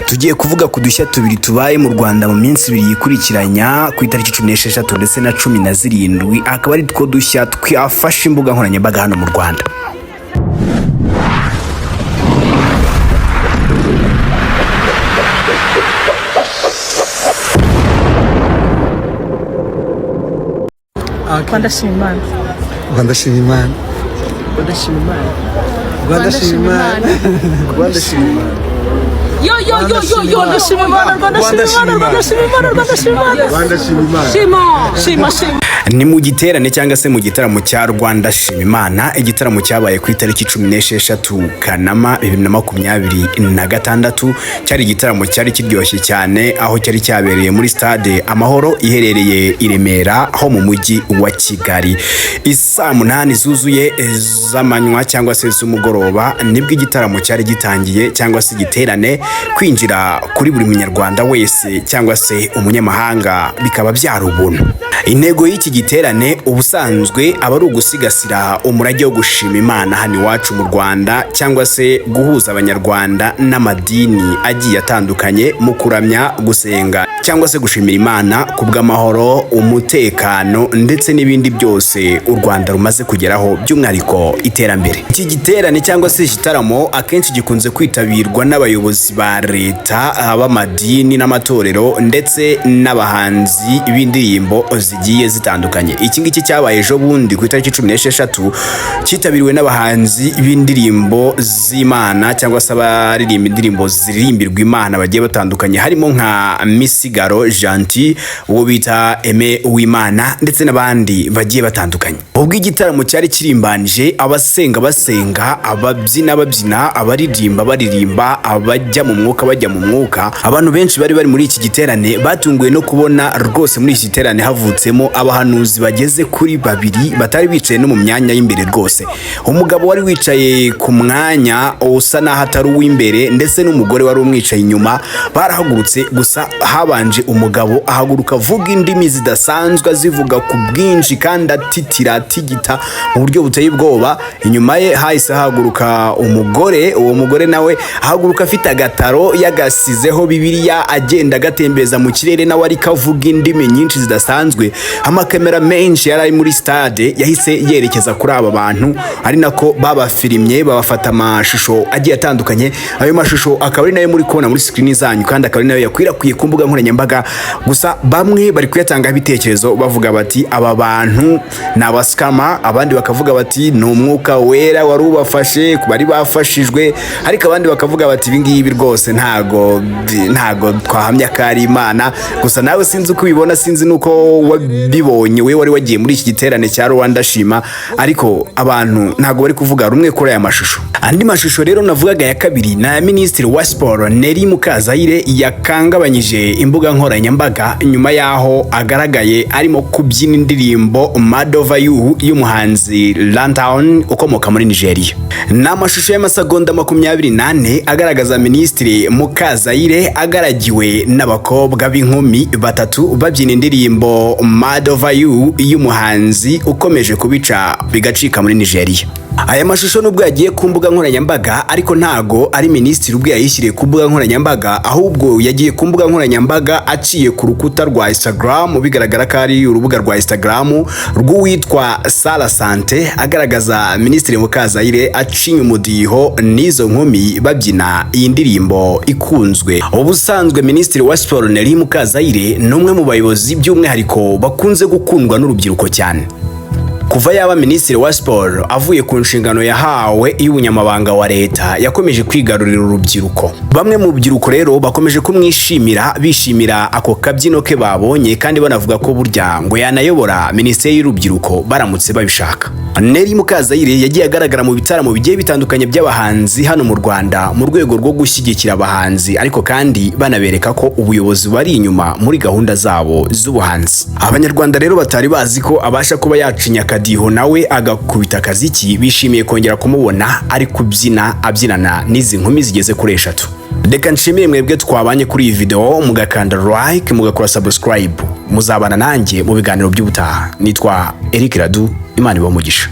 Tugiye kuvuga ku dushya tubiri tubaye mu Rwanda mu minsi 2 yikurikiranya, ku itariki 16 ndetse na 17, akaba ari two dushya twafashe imbuga nkoranyambaga hano mu Rwanda. Rwanda shima Imana. Rwanda shima Imana. Rwanda shima Imana. Rwanda shima Imana. Rwanda shima Imana. Yo yo yo yo yo, Rwanda shima Imana, Rwanda shima Imana, Rwanda shima Imana, Rwanda shima Imana. Rwanda shima Imana. Shima, shima, shima. Ni mu giterane cyangwa se mu gitaramo cya Rwanda Shima Imana, igitaramo cyabaye ku itariki 16 Kanama 2026. Cyari igitaramo cyari kiryoshye cyane, aho cyari cyabereye muri Stade Amahoro iherereye i Remera ho mu mujyi wa Kigali. Isaa 8 zuzuye z'amanywa cyangwa se z'umugoroba nibwo igitaramo cyari gitangiye cyangwa se igiterane. Kwinjira kuri buri munyarwanda wese cyangwa se umunyamahanga bikaba byari ubuntu. Intego y'iki giterane ubusanzwe aba ari ugusigasira umurage wo gushima Imana hano iwacu mu Rwanda, cyangwa se guhuza Abanyarwanda n'amadini agiye atandukanye mu kuramya, gusenga cyangwa se gushimira Imana ku bw'amahoro, umutekano ndetse n'ibindi byose u Rwanda rumaze kugeraho, by'umwihariko iterambere. Iki giterane cyangwa se igitaramo akenshi gikunze kwitabirwa n'abayobozi ba leta, b'amadini n'amatorero ndetse n'abahanzi b'indirimbo zigiye zitandukanye. Iki ngiki cyabaye ejo bundi ku itariki 16, cyitabiriwe n'abahanzi b'indirimbo z'Imana cyangwa se abaririmba indirimbo ziririmbirwa Imana bagiye batandukanye, harimo nka Misigaro Gentil, uwo bita Aime Uwimana ndetse n'abandi bagiye batandukanye. Ubwo igitaramo cyari kirimbanje, abasenga basenga, ababyina babyina, abaririmba baririmba, abajya mu mwuka bajya mu mwuka, abantu benshi bari bari muri iki giterane batunguwe no kubona rwose muri iki giterane havutsemo abahanuzi bageze kuri babiri batari bicaye no mu myanya y'imbere rwose. Umugabo wari wicaye ku mwanya usa n'aho atari uw'imbere ndetse n'umugore wari umwicaye inyuma barahagurutse. Gusa habanje umugabo ahaguruka avuga indimi zidasanzwe, azivuga ku bwinshi kandi atitira atigita mu buryo buteye ubwoba. Inyuma ye hahise hahaguruka umugore, uwo mugore nawe ahaguruka afite agataro yagasizeho Bibiliya, agenda agatembeza mu kirere nawe ariko avuga indimi nyinshi zidasanzwe. Amakamera menshi yari ari muri stade yahise yerekeza kuri aba bantu, ari nako babafirimye babafata amashusho agiye atandukanye. Ayo mashusho akaba ari nayo muri kubona muri screen zanyu, kandi akaba ari nayo yakwirakwiye ku mbuga nkoranyambaga. Gusa bamwe bari kuyatangaho ibitekerezo bavuga bati aba bantu ni abasikama, abandi bakavuga bati ni umwuka wera wari ubafashe, bari bafashijwe, ariko abandi bakavuga bati ibi ngibi rwose ntago twahamya ko ari Imana. Gusa nawe sinzi uko ubibona, sinzi nuko wabibonye we wari wagiye muri iki giterane cya Rwanda Shima, ariko abantu ntago bari kuvuga rumwe kuri aya mashusho. Andi mashusho rero navugaga ya kabiri ni aya Minisitiri wa Siporo Nelly Mukazayire yakangabanyije imbuga nkoranyambaga nyuma y'aho agaragaye arimo kubyina indirimbo Mad Over You y'umuhanzi Runtown ukomoka muri Nigeria. Ni amashusho y'amasegonda 24 agaragaza Minisitiri Mukazayire agaragiwe n'abakobwa b'inkumi batatu babyina indirimbo Mad Over You y'umuhanzi ukomeje kubica bigacika muri Nigeria. Aya mashusho nubwo yagiye ku mbuga nkoranyambaga, ariko ntago ari minisitiri ubwe yayishyiriye ku mbuga nkoranyambaga, ahubwo yagiye ku mbuga nkoranyambaga aciye ku rukuta rwa Instagram, bigaragara ko ari urubuga rwa Instagram rw'uwitwa Sara Sante, agaragaza Minisitiri Mukazayire acinya umudiho n'izo nkumi babyina iyi ndirimbo ikunzwe. Ubusanzwe Minisitiri wa Siporo Nelly Mukazayire ni umwe mu bayobozi by'umwihariko bakunze gukundwa n'urubyiruko cyane. Kuva yaba Minisitiri wa Siporo avuye ku nshingano yahawe y'ubunyamabanga wa leta, yakomeje kwigarurira urubyiruko. Bamwe mu rubyiruko rero bakomeje kumwishimira, bishimira ako kabyino ke babonye, kandi banavuga ko burya ngo yanayobora minisiteri y'urubyiruko baramutse babishaka. Nelly Mukazayire yagiye agaragara mu bitaramo bigiye bitandukanye by'abahanzi hano mu Rwanda mu rwego rwo gushyigikira abahanzi, ariko kandi banabereka ko ubuyobozi bari inyuma muri gahunda zabo z'ubuhanzi. Abanyarwanda rero batari bazi ko abasha kuba yacinya akadiho nawe agakubita akaziki, bishimiye kongera kumubona ari kubyina, abyinana n'izi nkumi zigeze kuri 3. Reka nshimire mwebwe twabanye kuri iyi video, mugakanda like, mugakora subscribe, muzabana nanjye mu biganiro by'ubutaha. Nitwa Eric Radu, Imana ibahe umugisha.